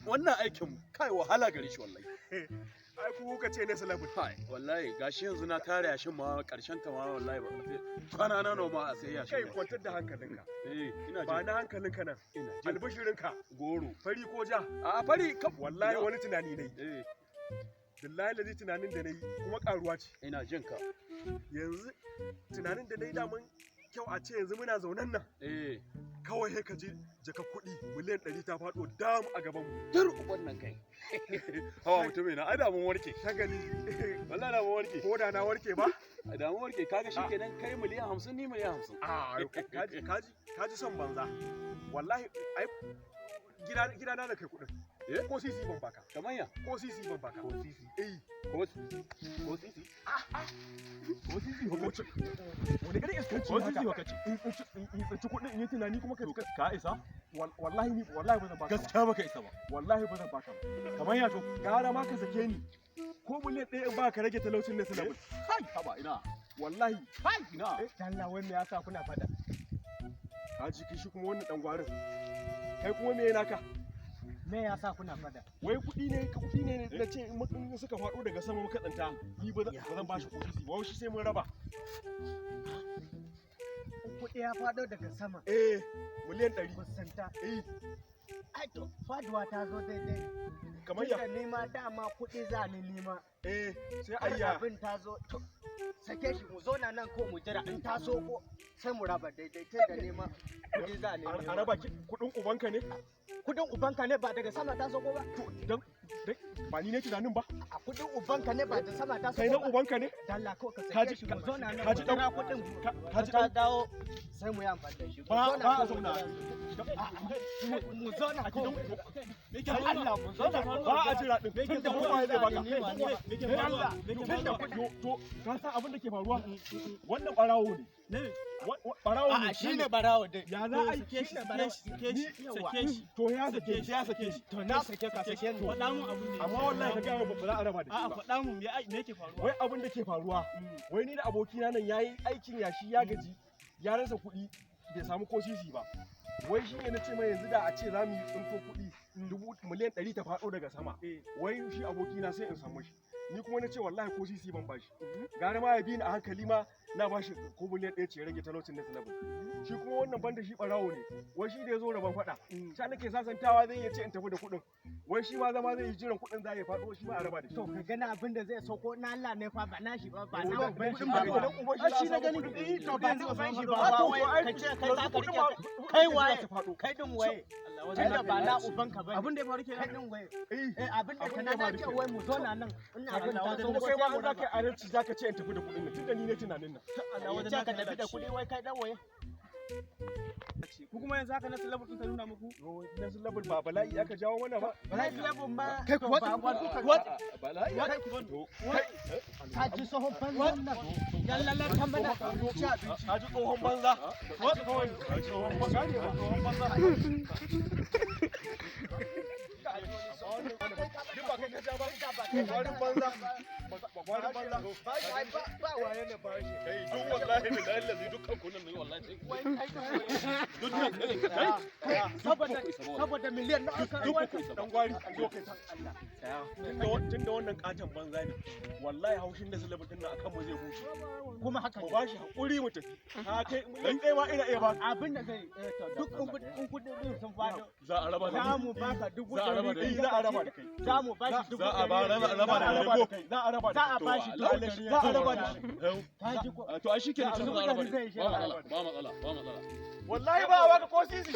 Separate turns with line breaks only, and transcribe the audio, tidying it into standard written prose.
Wannan aikin kai wahala gare shi wallahi.
Ai ku kuka ce ne salabu.
Kai wallahi, gashi yanzu na tare yashin ma, karshen ta ma wallahi ba kwana na noma a sai yashin.
Kai, kwantar da hankalinka.
Eh, ina
Ba
jin.
na hankalinka nan.
Ina jin.
Albishirinka.
Goro.
Fari ko ja?
A fari kam.
Wallahi
Ina.
wani tunani nayi. Billahi lazi, tunanin da nayi kuma karuwa ce.
Ina jin ka.
Yanzu tunanin da nayi, daman kyau a ce yanzu muna zaunen nan. Kawai sai ka ji jaka kuɗi miliyan 100 ta faɗo dam a gaban mu.
Tur uban nan kai. Hawa mutum na, ai da mun warke.
Shagali.
Wallahi da mun warke.
Ko da na warke ba?
Ai da mun warke, kaga shikenan, kai miliyan 50, ni miliyan 50.
A kaji, kaji, kaji son banza. Wallahi ai gida gida na da kai kuɗin.
Eh?
Ko sisi ban baka.
Kamar ya?
Ko sisi ban baka.
Ko sisi?
Eh.
Ko sisi? Ko sisi?
Ko wani irin iskanci
Ko
haka?
sisi baka ci?
In tsinci kuɗin, in yi tunani kuma kai
Ka isa?
Wallahi ni wallahi ba zan baka ba.
Gaskiya baka isa ba.
Wallahi ba zan baka ba.
Kamar ya to?
Gara ma ka sake ni. Ko miliyan 1 in ba ka rage talaucin na salamu.
Kai, haba, ina.
Wallahi.
Kai, ina.
Allah, wai me yasa kuna fada?
Ka ji kishi kuma wannan dan gwarin. Kai kuma me naka?
Me yasa kuna fada?
Wai kuɗi ne, ka kuɗi ne na ce in suka faɗo daga sama muka tsanta, ni ba zan bashi ko sisi ba, wai shi sai mun raba.
Kuɗi ya fado daga sama?
Eh, miliyan 100.
Kusanta.
Eh.
Ai to, faduwa ta zo daidai.
Kamar ya?
Tunda ni ma dama kuɗi za ni nima.
Eh, sai
Har
ayya.
abin ta zo to, sake shi, mu zauna nan ko mu jira in ta so ko sai mu raba daidai, tunda ni ma kuɗi za ni
A
nema.
raba kuɗin ubanka ne?
Kuɗin ubanka ne ba daga sama ta so ko ba?
To dan ba ni ne tunanin ba.
A kuɗin ubanka ne ba da sama ta so
Kai na
ko ba?
ubanka ne?
Dalla ko ka
Kaji
sake shi, mu zauna nan
kaji
mu jira kuɗin.
Kaji
ta
dan
dawo sai mu yi amfani da shi. Mu
Ba
zauna
ba a
ko mu
zauna.
jira. Mu zauna
A
ko
gidan
Allah, mu zauna ko
ba a jira din, tun da kowa zai baka.
Allah.
Tun da to ka san abin da ke faruwa, wannan barawo ne. Barawo ne.
A'a, shine barawo dai.
Ya za a yi?
Sake shi, sake shi, sake shi.
To ya sake shi, ya sake shi.
To na sake ka, sake ni.
Faɗa mun abin da
Amma wallahi ka gaya ba za a raba da
A'a,
shi ba.
faɗa mun me yake faruwa.
Wai abin da ke faruwa, wai ni da abokina nan yayi aikin yashi ya gaji, ya rasa kuɗi, bai samu ko sisi ba. Wai shi ne na ce mai yanzu da a ce za mu yi tsinto kuɗi 100 miliyan ta faɗo daga sama, wai shi abokina sai in samu shi, ni kuma na ce wallahi ko sisi ban bashi, gara ma ya bi ni a hankali ma na bashi ko miliyan 1 ce ya rage talaucin na sinabin. Shi kuma wannan banda shi ɓarawo ne, wai shi da ya zo rabon faɗa sha nake sasantawa, zai iya ce in tafi da kuɗin, wai shi ma zama zai yi jiran kuɗin za ya faɗo, shi ma a raba da shi.
To ka gani abin da zai sauko na Allah ne fa, ba na shi ba, ba na
Kuɗin
uban shi
ba
ba.
gidan uban shi
Ai, shi
za a
na
samu
gani.
kuɗin.
Eh, to ba na uban shi ba,
A
ba
to
wai
ai
ka ce kai
yanzu
za ka
kuɗin
rike
kuɗin
kai
za
waye?
su faɗo.
Kai din waye? Tunda ba na uban ka bane.
Abin da ya faru
Kai
kenan.
din waye?
Eh,
Eh, abin da
abin
ka
da ya
na
faru
ce
kenan.
wai mu zauna nan ina abin ta zo
Kuma
ko
kai ma
sai mu
an za ka
raba.
yi adalci, za ka ce in tafi da kuɗin nan, tunda ni ne tunanin nan.
Allah
Ya
wajen
ce ka
naka
tafi da
lalace.
kuɗi, wai kai dan waye?
Ku kuma yanzu haka na level ɗin ta nuna muku.
Na sun level ba bala'i aka jawo mana ba.
Next level ma
Kai,
to
what?
ba wa
What?
Bala'i.
What?
Ka ji tsohon banzan nan ya lalata mana ci abinci.
Ka ji tsohon banza.
What?
Tsohon banza ne ba. Tsohon banza. Duk ba kai ka ja ba. Gwarin banza. Gwarin banza.
Ba ba waye ne ba shi.
Kai, duk wallahi billahi lazi, dukkan ku nan ne wallahi sai
Wai kai din waye?
duk nan kai kai.
Saboda miliyan na aka
Duk ku isa ba.
Dan gwari zo kai. Tsaya. Tunda wannan katon banza ne. Wallahi haushin da salabu din nan akan mu zai huce.
Kuma haka
Mu bashi hakuri mu tafi. Ha kai, miliyan 1 ma ina iya ba.
Abin da zai eh, to duk in kudin din sun fado
Za a raba da
za
ni.
mu baka dubu
Za a raba da
ɗari.
ni.
Za a raba da kai.
Za mu bashi dubu
Za a ba
ɗari.
raba
Za
raba
a
da
raba
ni
da
ko?
kai. Za a raba da
Za a
kai.
bashi
To,
dubu ɗari.
Za a raba da shi.
Ka ji ko?
To ai shikenan, tun za a raba da ni.
Zai
Ba matsala, ba matsala, ba matsala.
Wallahi ba a baka ko sisi.